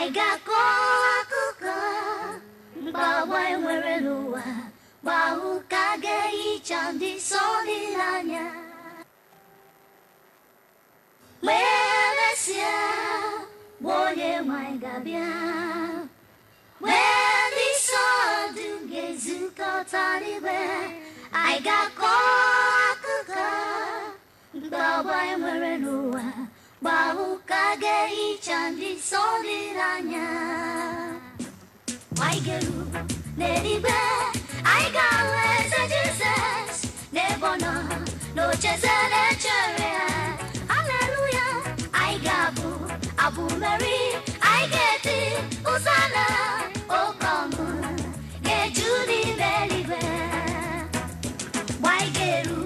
Anyị ga-akọ akụkọ mgbawa enwere n'ụwa, gbahụ ka ga-ehicha ndị nsọ niile anya. Ma emesịa, mgbe onye nwe anyị ga-abịa, mgbe ndị nsọ dum ga-ezukọta n'igwe, anyị ga-akọ akụkọ mgbagba enwere n'ụwa, gbahụ ka ga-ehicha ndị nsọ niile anya. Anyị ga-eru n'eluigwe, anyị ga-ahụ eze Jizọs n'ebe ọ nọ n'ocheeze na-echere ya. Haleluya, anyị ga-abụ abụ mmeri, anyị ga-eti hosana, oke ọṅụ ga-eju n'ime eluigwe. Mgbe anyị ga-eru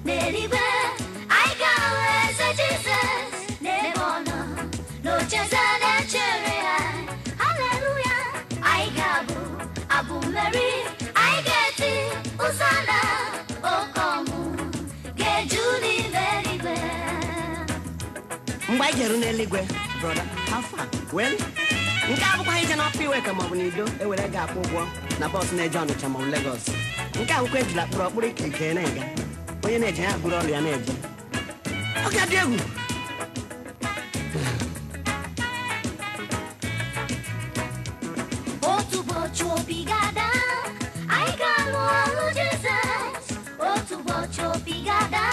n'eluigwe, anyị ga-ahụ eze Jizọs n'ebe ọ nọ n'ocheeze na-echere ya. Haleluya, anyị ga-abụ abụ mmeri, anyị ga-eti hosana, oke ọṅụ ga-eju n'ime eluigwe. Mgbe anyị ga-eru n'eluigwe, brother, how far? Well, nke a bụkwa ije n'Upper Iweka maọbụ n'Ido ewere ga-akwụ ụgwọ na bus na-eje Ọnịcha maọbụ Legọs. Nke a bụkwa ejula kpụrụ ọkpụrụ ike ike na-ega onye na-eje ya bụrụ ọrụ ya na-eje. Ọ ga-adị egwu. Otu ụbọchị obi ga-ada, anyị ga-alụ ọlụ Jizọs. Otu ụbọchị obi ga-ada,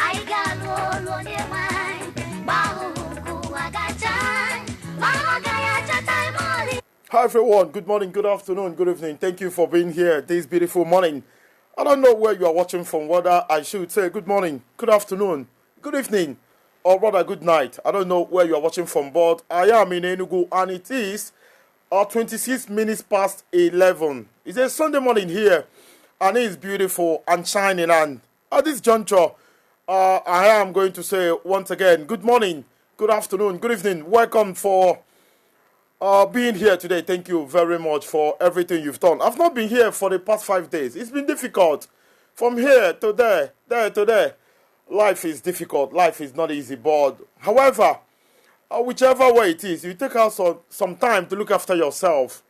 anyị ga-alụ ọlụ onye nwe anyị. Mgbe ahụhụ nke ụwa gacha, ma ọ gaghị achata ime ọlị. Hi everyone, good morning, good afternoon, good evening. Thank you for being here this beautiful morning. I don't know where you are watching from, whether I should say good morning, good afternoon, good evening, or rather good night. I don't know where you are watching from, but I am in Enugu and it is 26 minutes past 11. It's a Sunday morning here and it's beautiful and shining. And at this juncture, I am going to say once again, good morning, good afternoon, good evening. Welcome for being here today. Thank you very much for everything you've done. I've not been here for the past 5 days. It's been difficult. From here to there, there to there. Life is difficult. Life is not easy. But, however, whichever way it is, you take out some time to look after yourself.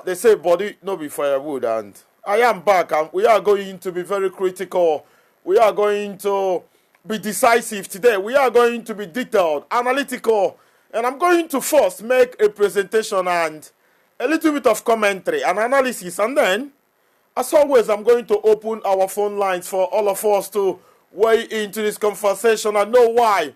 They say body no be firewood, and I am back, and we are going to be very critical. We are going to be decisive today. We are going to be detailed, analytical, and I'm going to first make a presentation and a little bit of commentary and analysis, and then, as always, I'm going to open our phone lines for all of us to weigh into this conversation and know why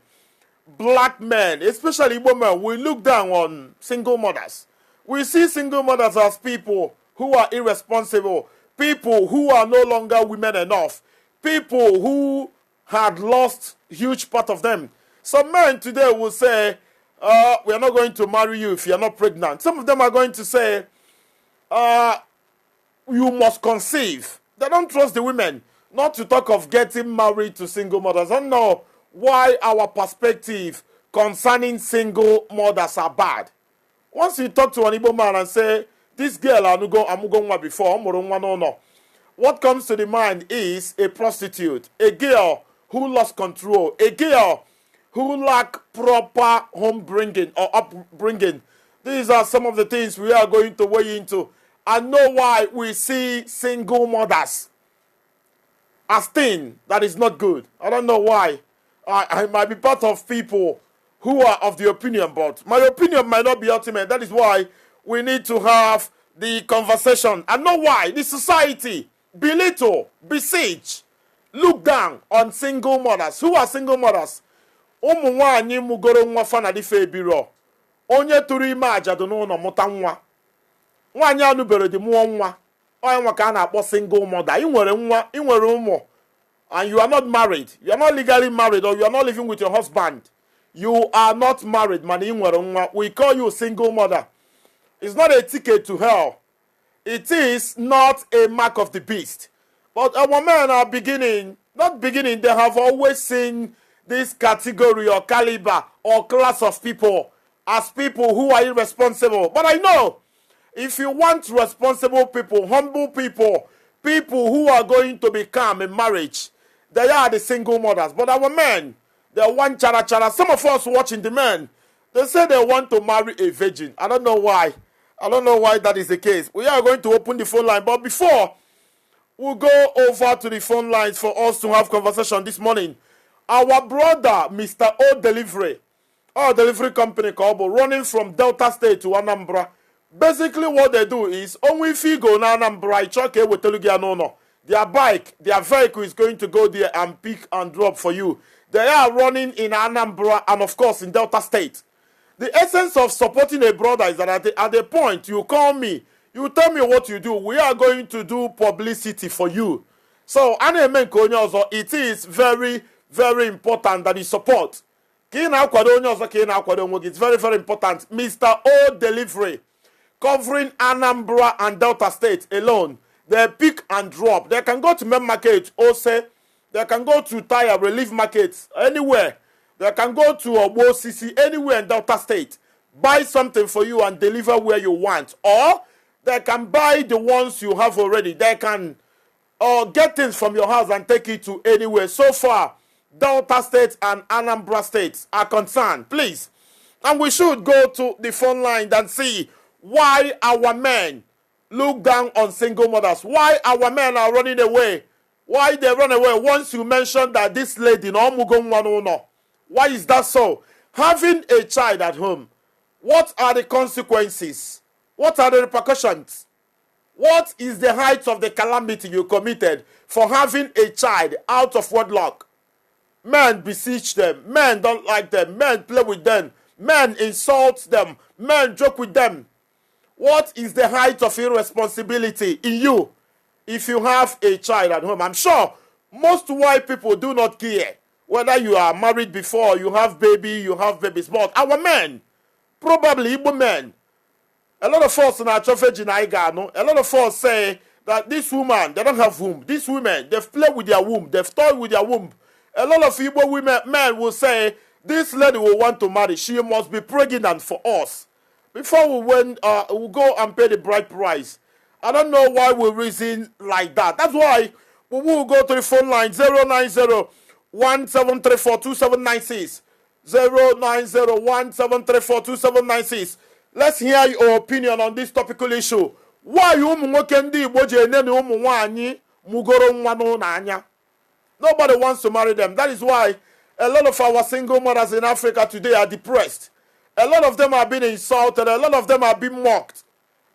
black men, especially women, we look down on single mothers. We see single mothers as people who are irresponsible, people who are no longer women enough, people who had lost huge part of them. Some men today will say, "We are not going to marry you if you are not pregnant." Some of them are going to say, "You must conceive." They don't trust the women, not to talk of getting married to single mothers. I don't know why our perspective concerning single mothers are bad. Once you talk to an Igbo man and say, "This girl anugo amugo nwa before, ọ mụrụ nwa n'ụlọ," what comes to the mind is a prostitute, a girl who lost control, a girl who lack proper home bringing or upbringing. These are some of the things we are going to weigh into and know why we see single mothers as thing that is not good. I don't know why. I might be part of people who are of the opinion, but my opinion might not be ultimate. That is why we need to have the conversation and know why the society belittle, besiege, look down on single mothers. Who are single mothers? Ụmụ nwanyị mụgoro nwa fa na dife ebiro, onye tụrụ ime ajadu n'ụlọ mụta nwa, nwaanyị anụbere di mụọ nwa, onye nwa ka a na-akpọ single mother. Ị nwere nwa, ị nwere ụmụ, and you are not married, you are not legally married, or you are not living with your husband, you are not married, mana ị nwere nwa, we call you single mother. It's not a ticket to hell. It is not a mark of the beast. But our men are beginning, not beginning, they have always seen this category or caliber or class of people as people who are irresponsible. But I know if you want responsible people, humble people, people who are going to be calm in marriage, they are the single mothers. But our men, they want chara chara. Some of us watching the men, They say they want to marry a virgin. I don't know why. I don't know why that is the case. We are going to open the phone line, but before we'll go over to the phone lines for us to have conversation this morning. Our brother, Mr. O Delivery, our delivery company called running from Delta State to Anambra. Basically, what they do is only if you go na Anambra, ịchọ ka ewetelu gị ya n'ụlọ. Their bike, their vehicle is going to go there and pick and drop for you. They are running in Anambra and, of course, in Delta State. The essence of supporting a brother is that at the point you call me, you tell me what you do. We are going to do publicity for you. So, a na-eme nke onye ọzọ, it is very, very important that you support. Ka ị na-akwado onye ọzọ ka ị na-akwado onwe gị. It's very, very important. Mr. O Delivery, covering Anambra and Delta State alone. They pick and drop. They can go to main market, Ose. They can go to Tire Relief Market, anywhere. They can go to Obo CC, anywhere in Delta State. Buy something for you and deliver where you want. Or they can buy the ones you have already. They can get things from your house and take it to anywhere. So far, Delta State and Anambra State are concerned. Please. And we should go to the phone line and see why our men look down on single mothers. Why our men are running away. Why they run away once you mention that this lady na ọ mụgo nwa n'ụlọ. Why is that so? Having a child at home, what are the consequences? What are the repercussions? What is the height of the calamity you committed for having a child out of wedlock? Men beseech them. Men don't like them. Men play with them. Men insult them. Men joke with them. What is the height of irresponsibility in you if you have a child at home? I'm sure most white people do not care whether you are married before, you have baby, you have babies. But our men, probably Igbo men, a lot of us in our virgin ga-anụ, a lot of us say that this woman, they don't have womb. These women, they've played with their womb, they've toyed with their womb. A lot of Igbo women, men will say, this lady will want to marry. She must be pregnant for us. Before we go and pay the bride price. I don't know why we reason like that. That's why we will go to the phone line 090 1734 2796. 090 1734 2796. Let's hear your opinion on this topical issue. Why ụmụ nwoke ndị Igbo ji ene na ụmụ nwanyị mugoro nwa n'ụlọ anya? Nobody wants to marry them. That is why a lot of our single mothers in Africa today are depressed. A lot of them are being insulted. A lot of them are being mocked.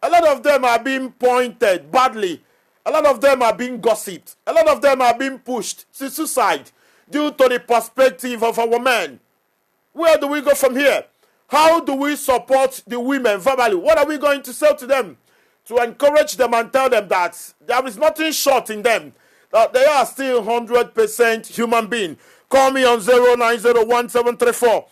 A lot of them are being pointed badly. A lot of them are being gossiped. A lot of them are being pushed to suicide due to the perspective of our men. Where do we go from here? How do we support the women verbally? What are we going to say to them? To encourage them and tell them that there is nothing short in them, that they are still 100% human being. Call me on 0901734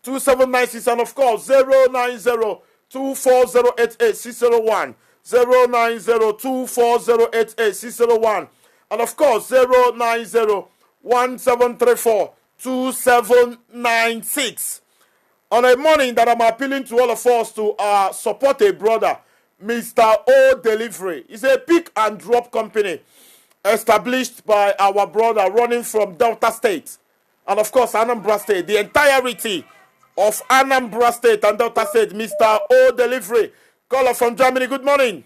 2796 and, of course, 090 24088 090 24088 and, of course, 090 1734 2796. On a morning that I'm appealing to all of us to support a brother, Mr. O Delivery. It's a pick and drop company established by our brother running from Delta State and, of course, Anambra State, the entirety of Anambra State and Delta State, Mr. O Delivery. Caller from Germany, good morning.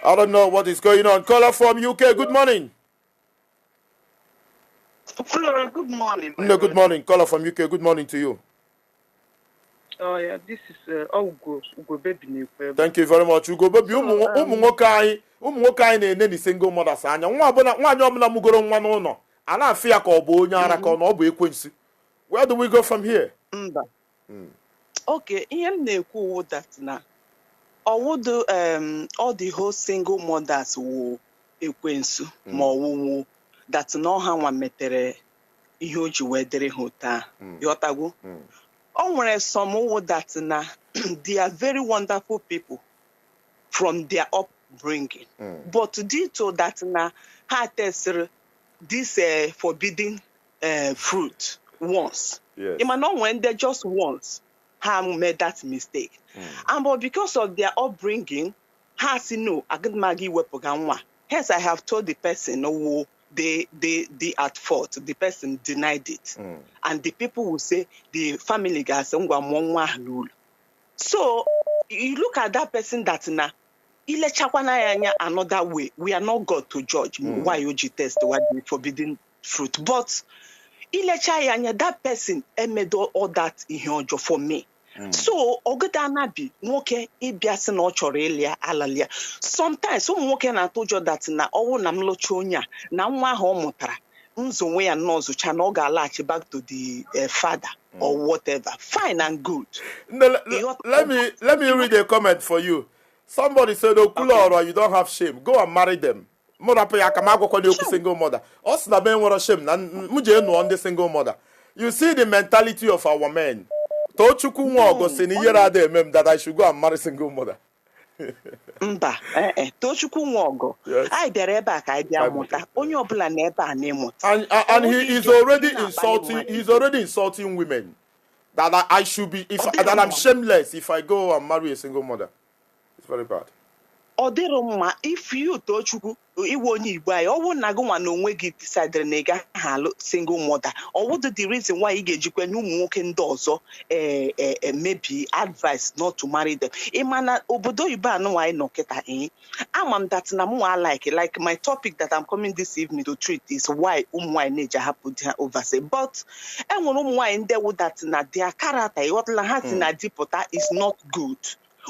I don't know what is going on. Caller from UK, good morning. Hello, good morning, my No, good brother. Morning. Caller from UK, good morning to you. Oh yeah, this is Ugo, Ugo Baby na-ekwu ebe. Thank you very much. Ugo Baby, ụmụ So, ụmụ nwoke anyị na-ene single mothers anya. Nwa ọbụla nwaanyị ọbụla mugoro nwa n'ụlọ, a na-afụ ya ka ọ bụ onye ara ka ọ na ọ bụ ekwensu. Where do we go from here? Mba. Okay, ihe m na-ekwu wụ that na ọwụdụ all the whole single mothers wụ ekwensu ma ọwụwụ that na ọha nwa metere ihe o ji wee dịrị ha otu ahụ. Ghọtagwo? O nwere some wụ that na they are very wonderful people from their upbringing. But due to that na ha tesịrị this forbidden fruit once. Ị ma na o nwere ndị just once ha made that mistake. And but because of their upbringing, ha si no, agaghị m aga iwepụga nwa. Hence I have told the person no wo They at fault. The person denied it, and the people will say, the family ga-asị, "Ngwa, mụọ nwa ahụ n'ụlọ." So you look at that person that na ilechakwana ya anya another way. We are not God to judge why o ji test why the forbidden fruit, but ilecha ya anya, that person emedo all that ihe ọjọọ for me. So ọgụda anabi nwoke ịbịa sị na ọ chọrọ ịlị ya alali ya. Sometimes ụmụ nwoke na-atụ ụjọ that na ọwụ na m lụcha onye a na nwa ahụ ọ mụtara nzonwe ya nnọọ zụcha na ọ ga-alaghachi back to the father or whatever. Fine and good. No, let me read a comment for you. Somebody said, "Okulora, you don't have shame. Go and marry them." Mụ rapụ ya aka m agwakwala okwu single mother. Ọ sị na be nwere shame na m jee nụọ ndị single mother. You see the mentality of our men. Tochukwu Nwaogo sị na ihere ada eme m that I should go and marry single mother. Mba, ee, Tochukwu Nwaọgụ. Yes. Anyị bịara ebe a ka anyị bịa mụta. Onye ọbụla na ebe a na-ịmụta. And he is already insulting, he's already insulting women. That I should be, if that I'm shameless if I go and marry a single mother. It's very bad. Ọ dịrị mma. If you, Tochukwu, iwe onye Igbo anyị, ọ bụrụ na gị nwa na onwe gị decidere na ị gaghị alụ single mother, ọ wụdụ the reason why ị ga-ejikwa nye ụmụ nwoke ndị ọzọ ee maybe advice not to marry them. Ị ma na obodo oyibo anụnwa anyị nọ kịta, ee, ama m that na mụnwa like my topic that I'm coming this evening to treat is why ụmụ nwaanyị na-eji ahapụ di ha overseas. But e nwere ụmụ nwaanyị ndị wụ that na their character, ịghọtala, ha si na di pụta is not good.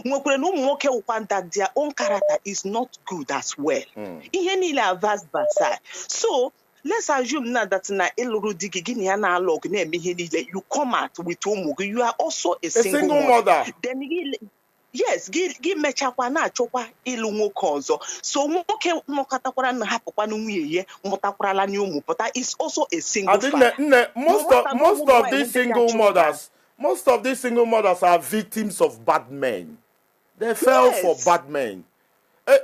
Nwekwara na ụmụ nwoke wụkwa that their own character is not good as well. Ihe niile are vice versa. So let's assume now that na ịlụrụ di gị, gị na ya na-alụ ọgụ, na-eme ihe niile, you come out with ụmụ gị, you are also a A single, single mother. mother. Then gị, yes, gị mechakwa na-achọkwa ịlụ nwoke ọzọ. So nwoke nọkọtakwara na hapụkwana nwunye ya mụtakwarala n'ụmụ pụta is also a single I think father. nne, most No of matter most no of woman these who take single their children. mothers, most of these single mothers are victims of bad men. They fell for bad men.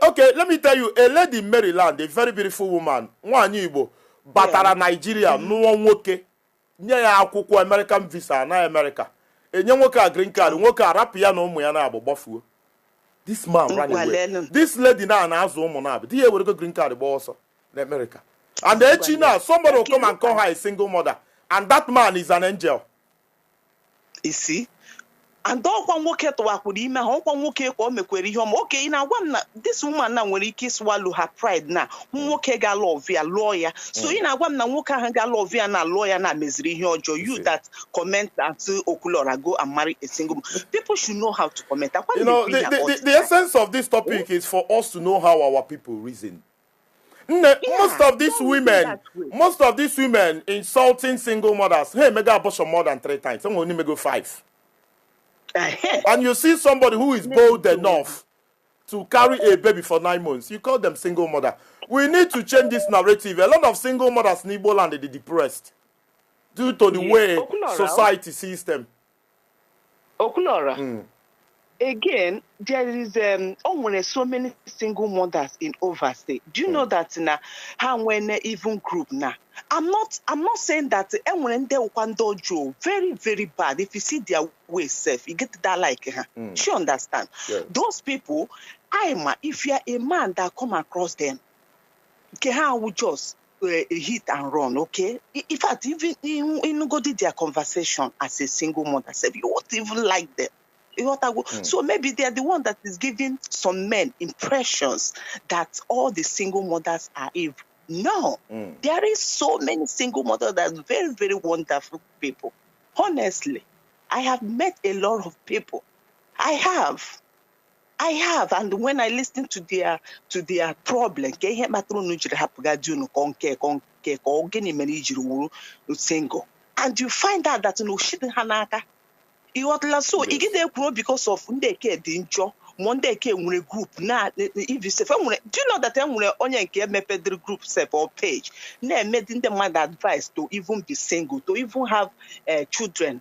Okay, let me tell you, a lady in Maryland, a very beautiful woman, nwaanyị Igbo, batara Nigeria nụọ nwoke, nye ya akwụkwọ American visa na America. Enye nwoke a green card, nwoke a rapụ ya na ụmụ ya na-abụ gbafuo. This man ran away. Ngwalelu. This lady now na-azụ ụmụ na-abụ. Di ya ewerego green card gba ọsọ na America. And echi now, somebody will come and call her a single mother. And that man is an angel. You see? And ọkwa nwoke tụwakwuru ime ha, ọkwa nwoke ka o mekwere ihe ọma. Oke ị na-agwa m na this woman na nwere ike swallow her pride na nwoke ga-alụ ya lụọ ya. So ị na-agwa m na nwoke ahụ ga-alụ ya na lụọ ya na meziri ihe ọjọọ. You See. that comment and say, "Okulora, go and marry a single man." People should know how to comment. Akwa You know, the essence of this topic is for us to know how our people reason. Nne, most of these Don't reason women, that way. Most of these women insulting single mothers, hey, mega abortion more than three times. Some only go five. And you see somebody who is bold enough to carry a baby for 9 months, you call them single mother. We need to change this narrative. A lot of single mothers in Igbo land, they're depressed due to the way Okulora, society sees them. Okulora. Again, there is oh, nwere so many single mothers in overseas. Do you know that na ha nwere even group na? I'm not saying that enwere ndị wụkwa ndị ọjọọ, very very bad. If you see their way sef, you get that like ha. Do you understand? Yeah. Those people, I'm if you are a man that come across them, nke ha wụ just a hit and run, okay? In fact, even in go their conversation as a single mother sef, you won't even like them. Ịghọtago? So maybe they are the one that is giving some men impressions that all the single mothers are evil. No, there is so many single mothers that are very, very wonderful people. Honestly, I have met a lot of people. I have. I have, and when I listen to their problem, ka ihe kpatara unu jiri hapụga di unu ka ọ nke ka ọ nke ka ọ gịnị mere i jiri wuru single, and you find out that na oshidi ha n'aka. Ịghọtala? So ị gide ekwuro because of ndị eke dị njọ ma ndị eke nwere group na if you sef enwere. Do you know that enwere onye nke mepedịrị group sef or page na-emedi ndị mmadụ advice to even be single, to even have children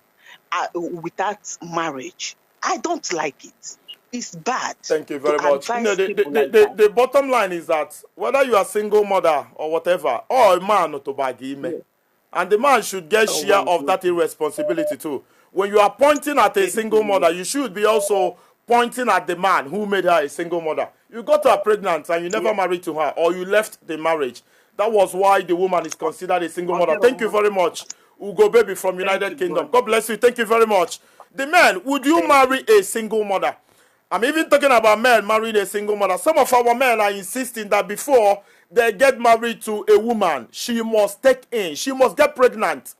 without marriage? I don't like it. It's bad Thank you very to much. advise The, people the, like the, that. the bottom line is that whether you are single mother or whatever, or a man to bag ime, and the man should get Oh, share my of that irresponsibility too. When you are pointing at a single mother, you should be also pointing at the man who made her a single mother. You got her pregnant and you never married to her, or you left the marriage. That was why the woman is considered a single mother. Thank you very much, Ugo Baby from United you, Kingdom. brother. God bless you. Thank you very much. The men, would you marry a single mother? I'm even talking about men marrying a single mother. Some of our men are insisting that before they get married to a woman, she must take in, she must get pregnant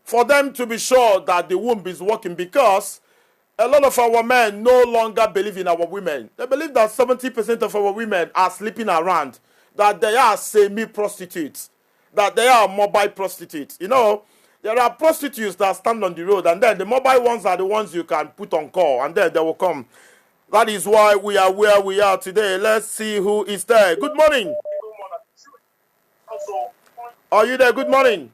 for them to be sure that the womb is working, because a lot of our men no longer believe in our women. They believe that 70% of our women are sleeping around, that they are semi-prostitutes, that they are mobile prostitutes. You know, there are prostitutes that stand on the road, and then the mobile ones are the ones you can put on call, and then they will come. That is why we are where we are today. Let's see who is there. Good morning. Are you there? Good morning.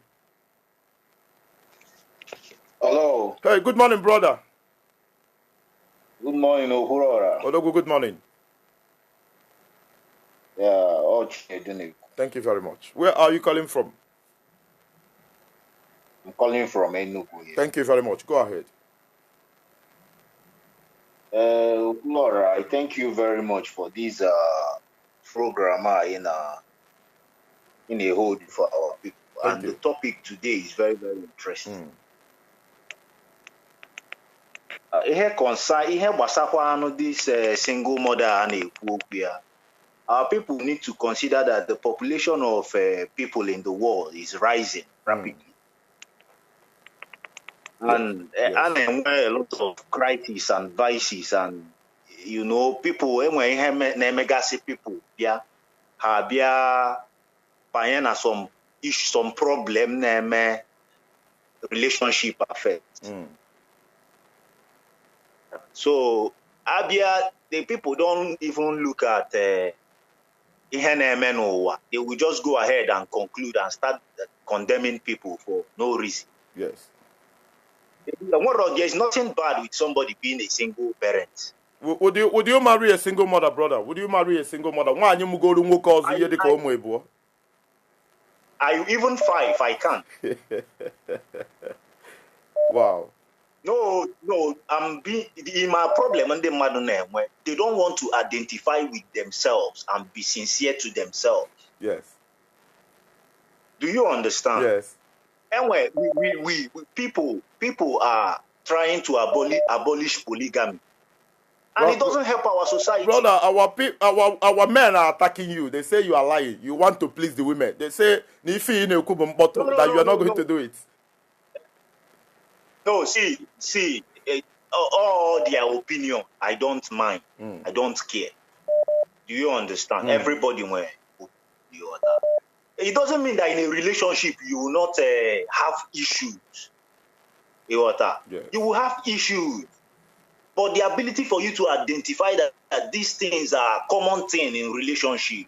Hello. Hey, good morning, brother. Good morning, Okwuluora. Odogu, good morning. Yeah, Ochi. Thank you very much. Where are you calling from? I'm calling from Enugu here. Thank you very much. Go ahead. Okwuluora, I thank you very much for this program in a hold for our people. Thank and you. The topic today is very, very interesting. Ihe concern ihe gbasakwa anụ this single mother a na-ekwu okwu ya. Our people need to consider that the population of people in the world is rising rapidly. And a na-enwe a lot of crises and vices, and you know, people enwe ihe na-emegasị people bịa ha bịa banye na some issue, some problem na-eme relationship affect. So abịa, the people don't even look at ihe na-eme n'ụwa. They will just go ahead and conclude and start condemning people for no reason. Yes. There's nothing bad with somebody being a single parent. Would you marry a single mother, brother? Would you marry a single mother? Nwaanyị mụgoro nwoke ọzọ ihe dịka ụmụ ịbụọ. I even five, I can. Wow. No, I'm being in my problem and the mmadụ na-enwe. They don't want to identify with themselves and be sincere to themselves. Yes. Do you understand? Yes. Anyway, we people are trying to abolish polygamy. And Well, it doesn't help our society. Brother, our men are attacking you. They say you are lying. You want to please the women. They say that you are not going to do it. No, see, all their opinion, I don't mind. I don't care. Do you understand? Everybody went the other. It doesn't mean that in a relationship you will not have issues. Yes. You will have issues. But the ability for you to identify that these things are common thing in relationship.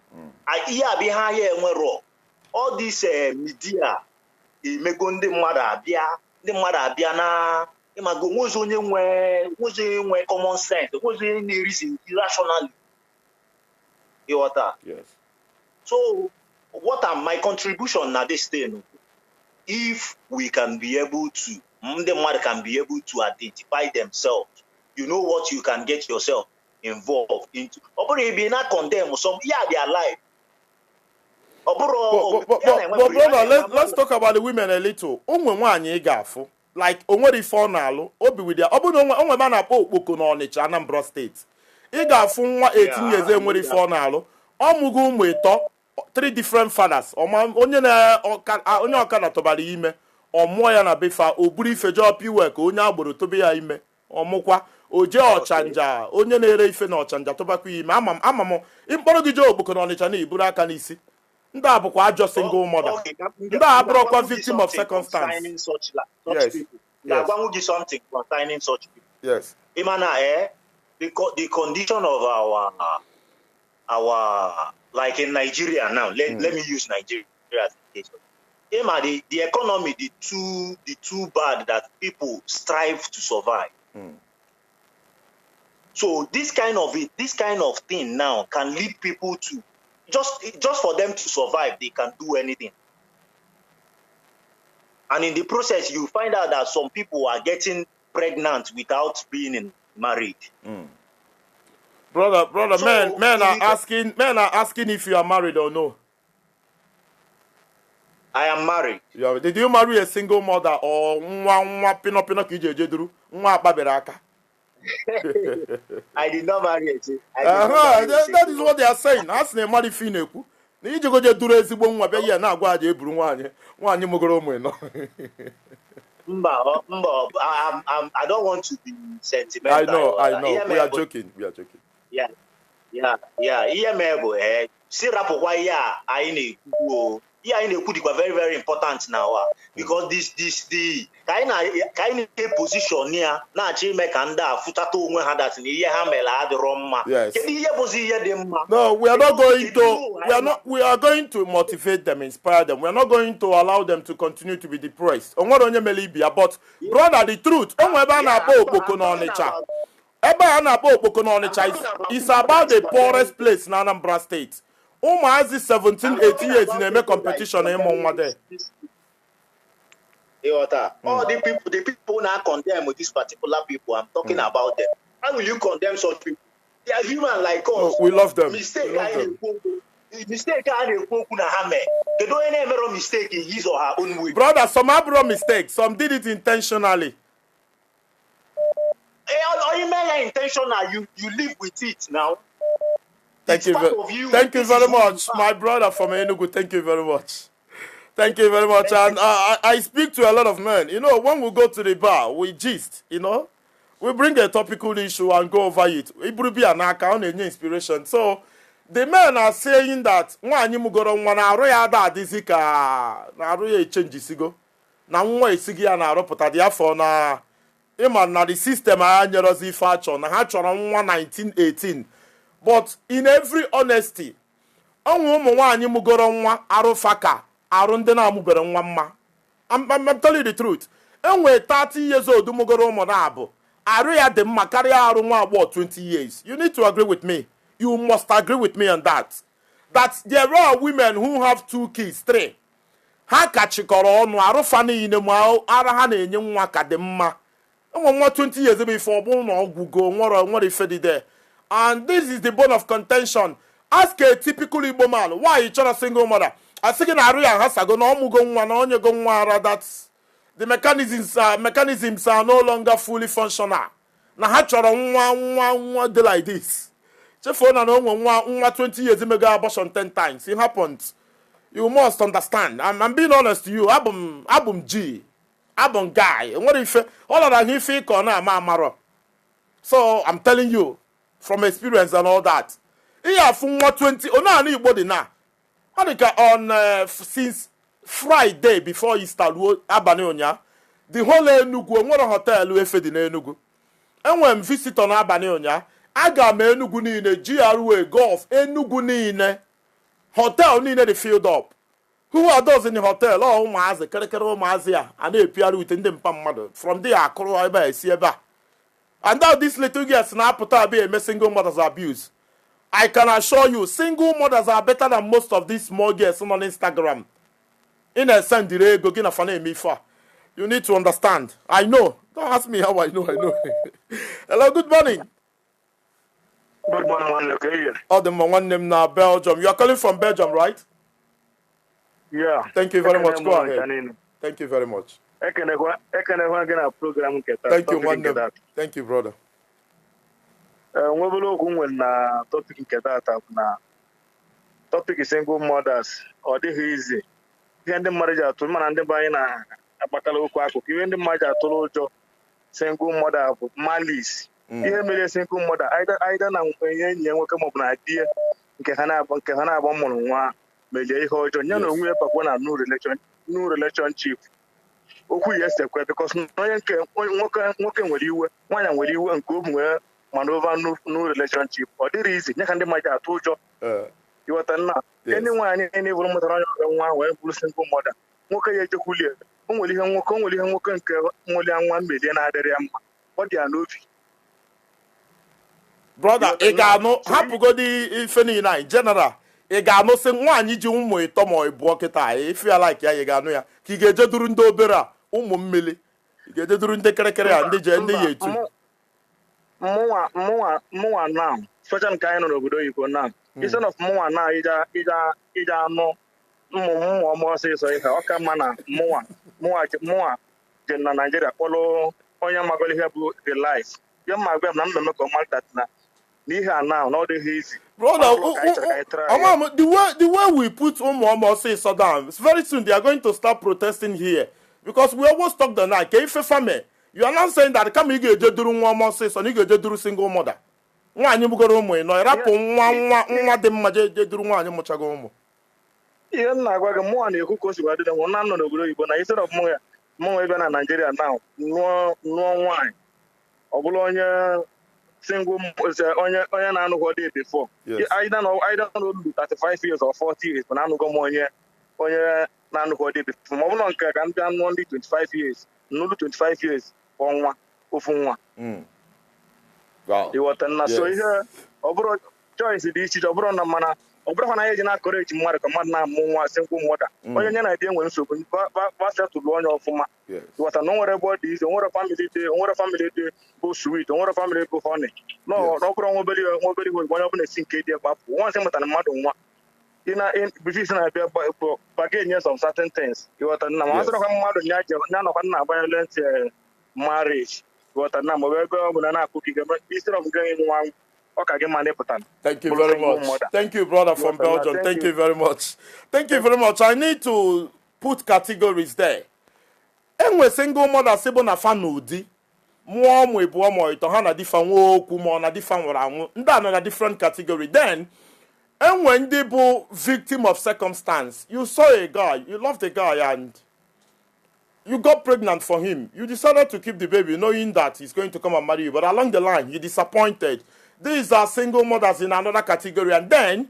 All this media, emego ndị mmadụ abịa na ịmago nwozi onye nwe common sense, nwozi onye na-reason irrationally. Yes. So what are my contribution na this thing? If we can be able to, ndị mmadụ can be able to identify themselves. You know what you can get yourself involved into. Ọ bụrụ ebe na condemn some, yeah, they are alive. But brother, let's talk about the women a little. Onwe nwaanyị ị ga-afụ, like onwere ife ọ na-alụ, obi with ya. Ọ bụrụ na onwe ma na-akpọ Okpoko na Ọnịcha, Anambra State. Ị ga-afụ nwa 18 years enwere ife ọ na-alụ. Ọ mụgo ụmụ ịtọ, 3 different fathers. Onye ọkada tọbara ime, ọ mụọ ya na befa, o buru ife jọọ piwe ka onye agboro tobe ya ime, ọ mụkwa. O jee ọchanja, onye na-ere ife na ọchanja tọbakwa ime. Ama m mkpọrọ gị jee Okpoko na Ọnịcha na iburu aka n'isi. Ndị a bụkwa ajọ single mother. Ndị a abụrụkwa victim of circumstance. Yes. Ga-agwanwu gị something concerning such people. Yes. Ịma na the condition of our like in Nigeria now, let me use Nigeria as a case. Ịma the economy, the too bad that people strive to survive. So this kind of thing now can lead people to just for them to survive, they can do anything. And in the process, you find out that some people are getting pregnant without being married. Brother, So men are you asking, men are asking if you are married or no. I am married. Yeah, did you marry a single mother or nwa nwa pino pino ka iji eje duru nwa akpabere aka? I did not marry a I did not Uh-huh, marry a that is single what they are saying. Ha sị na ịmara ife ị na-ekwu na iji goje duru ezigbo nwa bịa ihe na-agwa aja eburu nwaanyị nwaanyị mụgoro ụmụ ịnọ. Mba, mba, I don't want to be I sentimental. know, I Ihe know. We mere are bụ joking. We are joking. Yeah. Ihe mere bụ si rapụkwa ihe a anyị na-ekwu o. Ihe anyị na-ekwu dịkwa very very important now ah, because this the ka anyị na-position ya na-achọ ime ka ndị a fụtata onwe ha that na ihe ha mere adịrọ mma. Yes. Kedu ihe bụzi ihe dị mma? No, we are not Kedu going kedu to. We are anyị not. We are going to motivate them, inspire them. We are not going to allow them to continue to be depressed. Onwere onye mere ibi ya, but brother, the truth. Onwe ebe a Yeah, na-akpọ I'm, Okpoko I'm talking n'Ọnịcha. about Ebe a na-akpọ Okpoko I'm n'Ọnịcha talking about is people about that the is poorest condemning place na Anambra State. Ụmụazị 17, I'm 18 talking years about na-eme people that is competition ịmụ nwa condemning there. this Ịghọta? All the people now condemn these particular people. I'm talking about them. How will you condemn such people? They are human like No, us. we love them. We Mistake love anyị them. na-ekwu okwu mistake a na-ekwu okwu na ha mee. Kedu onye na-emero mistake in his or her own way? Brother, some abụrụ mistake, some did it intentionally. Onye mee ya intentional, you live with it now. Thank It's you. part of you. Thank you This is very who you much, are. my brother from Enugu. Thank you very much. Thank you very much. Thank And you. I speak to a lot of men. You know, when we go to the bar, we gist, you know. We bring a topical issue and go over it. Iburu bia n'aka, ọ na-enye inspiration. So, the men are saying that nwaanyị mụgoro nwa na arụ ya ada adịzi ka na arụ ya echenjisigo. Na nwa esighị ya na-arụpụta dị afọ na ịma na the system a nyerozi ife achọ na ha chọrọ nwa 1918. But in every honesty, ọnwụ ụmụ nwaanyị mụgoro nwa arụfa ka arụ ndị na-amụbere nwa mma. I'm telling you the truth. Enwere 30 years old mụgoro ụmụ na-abụ arụ ya dị mma karịa arụ nwa agbọghọ 20 years. You need to agree with me. You must agree with me on that. That there are women who have two kids, three. Ha ka chịkọrọ ọnụ arụfa niile ma ara ha na-enye nwa ka dị mma. Enwe nwa 20 years ebe ife ọ bụrụ na ọgwụgo nwere nwere ife dị there. And this is the bone of contention. Ask a typical Igbo man why you chọrọ single mother. Asị gị na arụ ya ahasago na ọmụgo nwa na onyego nwa ara, that the mechanisms are no longer fully functional. Na ha chọrọ nwa nwa nwa dị like this. Chefuo na na onwe nwa nwa 20 years mego abortion 10 times. It happens. You must understand. I'm being honest to you. Abụ m G. Abụ m guy. Nwere ife ọ lara ahụ ife ịkọ na-ama amarọ. So I'm telling you from experience and all that. Ihe afụ nwa 20 onaanị Igbo dị na ọ dị ka on since Friday before Easter ruo abalị ụnyaa, the whole Enugu onwere hotel efe dị n'Enugu. Enwere m visitor n'abalị ụnyaa. Aga m Enugu niile, GRA, Golf, Enugu niile, hotel niile dị filled up. Who are those in the hotel? Ọ ụmụazị kịrịkịrị, ụmụazị a a na-epigharị ute ndị mpa mmadụ from there akụrụ ebe a esi ebe a. And now these little girls na-apụta abịa eme single mothers abuse. I can assure you, single mothers are better than most of these small girls on Instagram. Ị na-esendịrị ego gị na fa na-eme ife a. You need to understand. I know. Don't ask me how I know. I know. Hello, good morning. Good morning, nwanne, ka ihe. Ọ dị mma, nwanne m na Belgium. You are calling from Belgium, right? Yeah. Thank you very much. Ekene m Go ụnụ ahead. ncha niile. Thank you very much. Ekenekwa gị na program nke taa, Thank you, topic nke nwanne m. taa. Thank you, brother. Nwebere okwu m nwere na topic nke taata bụ na topic single mothers ọ dịghị izi. Ihe ndị mmadụ ji atụ mana ndị be anyị na-akpakala okwu akụkụ ihe ndị mmadụ ji atụrụ ụjọ single mother bụ malice. Ihe mere single mother either na enye enyi ya nwoke maọbụ na di ya nke ha na-agba mụrụ nwa melie ihe ọjọọ ya na onwe ya bakwa na new relationship okwu ya esekwe because na onye nke onye nwoke nwere iwe, nwaanyị nwere iwe nke o nwee mana over new relationship ọ dịrị izi nye ka ndị mmadụ ji atụ ụjọ. Ịghọta nna? Yes. Enyi nwaanyị na-eburu mụtara onye ọbịa nwa wee bụrụ single mother, nwoke ya ejekwulie o nwere ihe nwoke o nwere ihe nwoke nke nwere nwa mmelie na-adịrị ya mma, ọ dị ya n'obi. Brother, Ịghọta ị nna? ga-anụ So hapụgodi ife niile anyị general, ị ga-anụ sị nwaanyị ji ụmụ ịtọ ma ịbụọ kịta ife ya like ya, ị ga-anụ ya ka ị ga-eje duru ndị obere a ụmụ mmiri, ị ga-eje duru ndị kịrịkịrị a ndị je ndị mba ya etu. Mụnwa now Especially nke anyị nọ n'obodo oyibo na instead of mụnwa na ịja anụ mmụ ọma ọsịsọ, ihe ọ ka mma na mụnwa je na Naijiria kpọrọ onye magolo ihe bụ the life ihe mma gwa m na mmemme ka ọ malite na n'ihe a na ọ dịghị izi. Brother, Ọ bụrụ ka anyị chọrọ ka anyị try ya. Amam, the way we put Umu Omo down, it's very soon they are going to start protesting here because we always talk the night. Ife fame. You are not saying that come you get duru nwa ọmọ ọsịsọ na ị ga-eje duru single mother. Nwaanyị bugoro ụmụ ịnọ, ịrapụ nwa dị mma je duru nwaanyị mụchago ụmụ. Ihe m na-agwa gị, mụnwa na-ekwu ka o si gwa dị m na nọ n'obodo oyibo na instead of mụnwa ịbịa na Naijiria now nụọ nwaanyị, ọ bụrụ onye single onye na-anụghọ dị before. Either na olu 35 years or 40 years, mana anụgo m onye na-anụghọ dị before, ma ọ bụrụ nke ka m bịa nụọ ndị 25 years, nụlụ 25 years ọnwa ofu nwa. Wow. Ịghọta na so Yes. ihe ọ bụrụ choice dị iche iche, ọ bụrụ na mana ọ bụrụkwa na anyị eji na-akọrọ mmadụ ka mmadụ na-amụ nwa single mother, onye nye na di enwere nsogbu basetụlụ onye ọfụma. Ịghọta na o nwere ebe ọ dị ize, o nwere family dị, o nwere family dị bụ sweet, o nwere family bụ honey no. Ọ bụrụ nwa obere ihe, onye ọbụla esi nke dị gbapụ nwa nsị mụtara mmadụ nwa ị na before isi na-abịa bargain some certain things. Ịghọta na ma ọ sịrọkwa mmadụ nya nọkwa nna violent marriage. Ịghọta na ma ọ bụ ebe ọ bụ na na-akụ gị instead of gị nwa ọ ka gị mma n'ịpụta. Thank you Bụrụ very single much. mother. Thank you, brother from You're welcome. Belgium. Thank Thank you. you very much. Thank you very much. I need to put categories there. Enwe single mother sị bụ na fa n'ụdị mụọ ụmụ ịbụọ ma ịtọ, ha na di fa nwee okwu ma ọ na di fa nwụrụ anwụ. Ndị a nọ na different category. Then enwe ndị bụ victim of circumstance. You saw a guy, you loved the guy, and you got pregnant for him. You decided to keep the baby, knowing that he's going to come and marry you. But along the line, you disappointed. These are single mothers in another category. And then,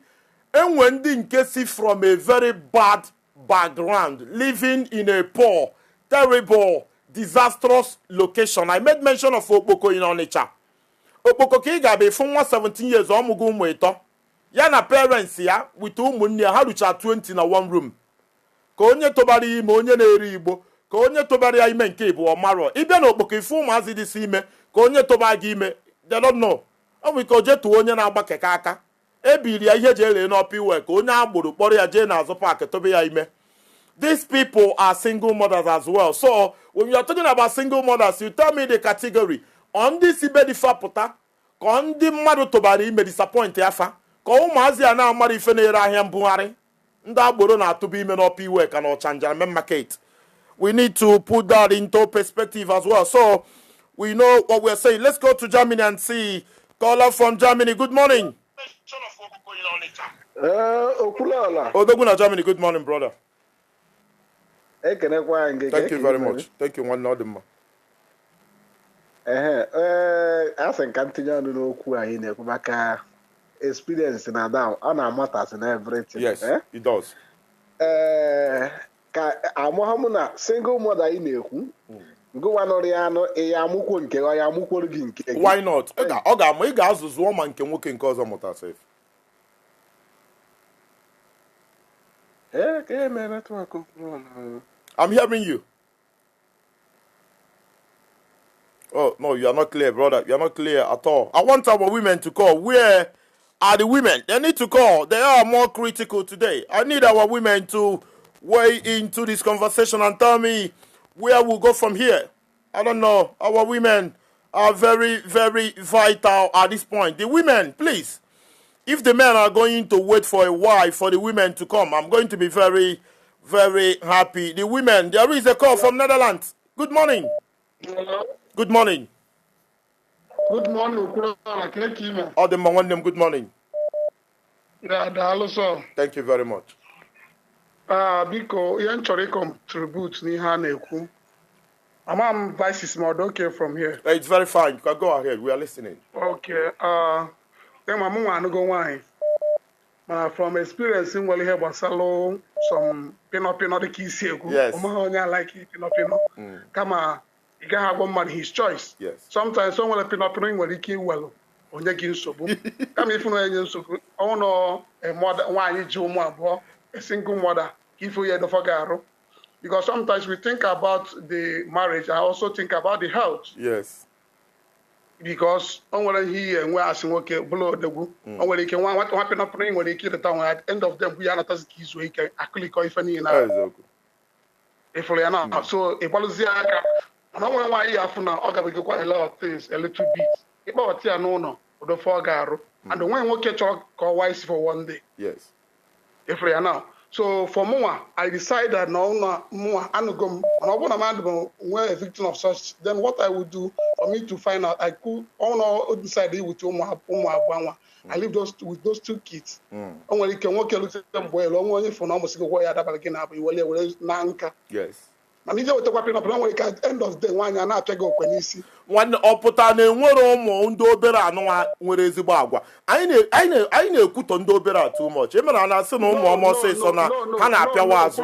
enwe ndị nke si from a very bad background, living in a poor, terrible, disastrous location. I made mention of Okpoko in Onitsha. Okpoko ka ị ga-abịa ịfụ nwa 17 years ọmụgo ụmụ ịtọ. Ya na parents ya with ụmụnne ya, ha rucha 20 na one room. Ka onye tụbara ya ime, onye na-eri igbo, ka onye tụbara ya ime nke ịbụ ọmarọ. Ịbịa n'Okpoko ife ụmụazị dị si ime, ka onye tụba gị ime, they don't know. Ọ bụ ike o jee tụọ onye na-agba keke aka ebiri ya ihe eji ere n'ọpa iwe, ka onye agboro kpọrọ ya jee n'azụ park tụba ya ime. These people are single mothers as well. So when you are talking about single mothers, you tell me the category. Ọ ndị si be di fa pụta, ka ọ ndị mmadụ tụbara ime disappoint ya fa, ka ụmụazị a na-amara ife na-ere ahịa mbugharị, ndị agboro na-atụba ime n'ọpa iwe ka na Ọchanja main market. We need to put that into perspective as well, so we know what we're saying. Let's go to Germany and see caller from Germany. Good morning. Ee, Okwuluọla. Odogwu na Germany, good morning, brother. Ekenekwa anyị gị. Thank you very much. Thank you, nwanne, ọ dị mma. Ehe, ee, a sị nka ntinye ọnụ n'okwu anyị na-ekwu maka experience na down ọ na-amatasị na everything. Yes. Eh? It does. Ee, ka amụha m na single mother anyị na-ekwu, ngụwa nụrụ ya anụ, ị ya amụkwo nke ọ ya amụkworo gị nke gị. Why not? Ọ ga-amụ, ị ga-azụ zụọ ma nke nwoke nke ọzọ mụta sef. Ee, ka e mee network Okwuluọla. I'm hearing you. Oh, no, you are not clear, brother. You are not clear at all. I want our women to call. Where are the women? They need to call. They are more critical today. I need our women to weigh into this conversation and tell me where we'll go from here. I don't know. Our women are very, very vital at this point. The women, please. If the men are going to wait for a while for the women to come, I'm going to be very, very happy. The women, there is a call from Netherlands. Good morning. Hello. Good morning. Good morning, Okwuluọla. Ka eke ime? Ọ dị mma, nwanne m, good morning. Ya, daalụ sọ. Thank you very much. Ah, biko, ihe m chọrọ ịcontribute n'ihe a na-ekwu. Ama m vices ma ọ dị okay from here. It's very fine. You can go ahead. We are listening. Okay. Ịma mụ nwa anụgo nwaanyị. Mana from experience m nwere ihe gbasalụ some pịnọ pịnọ dịka isi ekwu. Yes. Ọ maghị onye alike pịnọ pịnọ. Kama ị gaghị agwa mmadụ his choice. Sometimes o nwere pịnọ pịnọ ị nwere ike iwelụ onye gị nsogbu. Kama ifu na onye nsogbu, ọnwụ nọ a mother, nwaanyị ji ụmụ abụọ, a single mother, ka ifu ya edofọ gị arụ. Because sometimes we think about the marriage and also think about the health. Because o nwere ihe iyi enwe asị nwoke bụla odegwu, o nwere ike nwa nwa pịnọpịnọ ị nwere ike ịrịta nwe. At end of them bụ ya anatazi ka izuo ike akụlikọ ife niile ahụ. Eziokwu. Ịfụrụ ya na so ịgbalụzie aka, mana o nwere nwaanyị ya afụ na ọ gabigokwa a lot of things, a little bit, ịkpọbata ya n'ụlọ, odofe ọ ga-arụ, and onweghị nwoke chọrọ ka ọ waa isi for one day. Ịfụrụ ya now. So for mụnwa, I decided na ụlọ mụnwa anụgo m, mana ọ bụrụ na mmadụ bụ nwee a victim of such, then what I would do for me to find out, I could ọnụ decide iwute ụmụ abụọ nwa. I leave those with those two kids. O nwere ike nwoke lute mgbe elu onwe onye fụ na ọ mụsịgokwa ya dabara gị na abụ iwere were na nka. Mana ije wetakwa pịnọpịnọ, nwere ike at end of the day nwaanyị a na-apịa gị okwe n'isi. Nwanne, ọ pụta na enwere ụmụ ndị obere anụnwa nwere ezigbo agwa. Anyị na-ekwutọ ndị obere a too much. Emere a na-asị na ụmụ ọma ọsịsọ na ha na-apịawa azụ.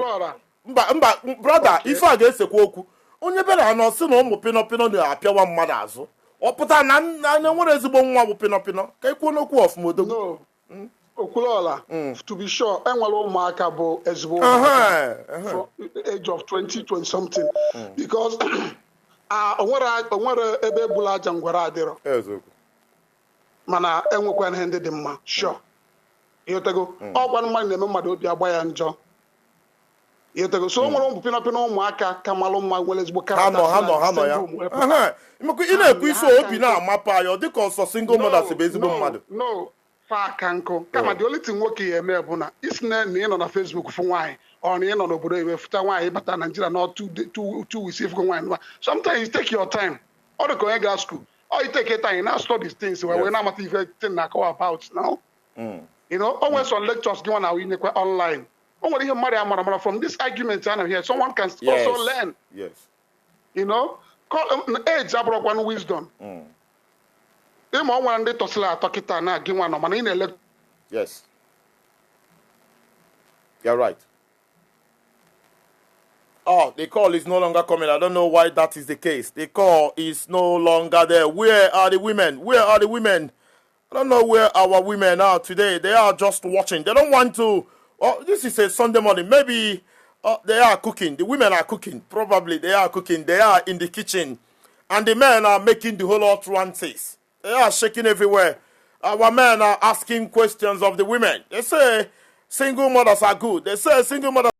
Mba, mba, brother. Ife a ga-esekwa okwu onye bere anọ sị na ụmụ pịnọpịnọ na-apịawa mmadụ azụ. Ọ pụta na enwere ezigbo nwa bụ pịnọpịnọ ka ekwuo n'okwu ọfụma, odogwu. No, Okwuluọla, to be sure, enwere ụmụaka bụ ezigbo ụmụaka from age of 20, 20 something, because ah, onwere ebe egbula aja ngwere adịrọ. Eziokwu. Mana enwekwana ihe ndị dị mma, sure, ịghọtago? Ọkwa mmadụ na-eme mmadụ obi agba ya njọ, ịghọtago? So o nwere ụmụ pịnọpịnọ ụmụaka ka malụ mma, nwere ezigbo Ha nọ, ha nọ, ha nọ ya. Ehe. Ị na-ekwu isi obi na-amapụ anyị, ọ dịka ọsọ single mothers bụ ezigbo mmadụ. No, fa aka nkụ, kama the only thing nwoke ya eme bụ na isi na ị nọ na Facebook fụ nwaanyị, ọ na ị nọ n'obodo oyibo fụta nwaanyị, bata Naijiria na 2 weeks ịfụgo nwaanyị nwa. Sometimes you take your time. Ọ dị ka onye gara school, ọ you take your time na study things wee na-amata ife thing na-akọwa about now. O nwere some lectures gị nwa na inyekwa online. O nwere ihe mmadụ amara mara from this argument a na here, someone can also learn. Call, age abụrụkwanụ wisdom. Ịma ọ nwere ndị tọsịrị atọ kịta na gị nwa nọ, mana ị na-ele. Yes, you're right. Oh, the call is no longer coming. I don't know why that is the case. The call is no longer there. Where are the women? Where are the women? I don't know where our women are today. They are just watching. They don't want to. Oh, this is a Sunday morning. Maybe they are cooking. The women are cooking. Probably they are cooking. They are in the kitchen. And the men are making the whole utterances. They are shaking everywhere. Our men are asking questions of the women. They say single mothers are good. They say single mothers.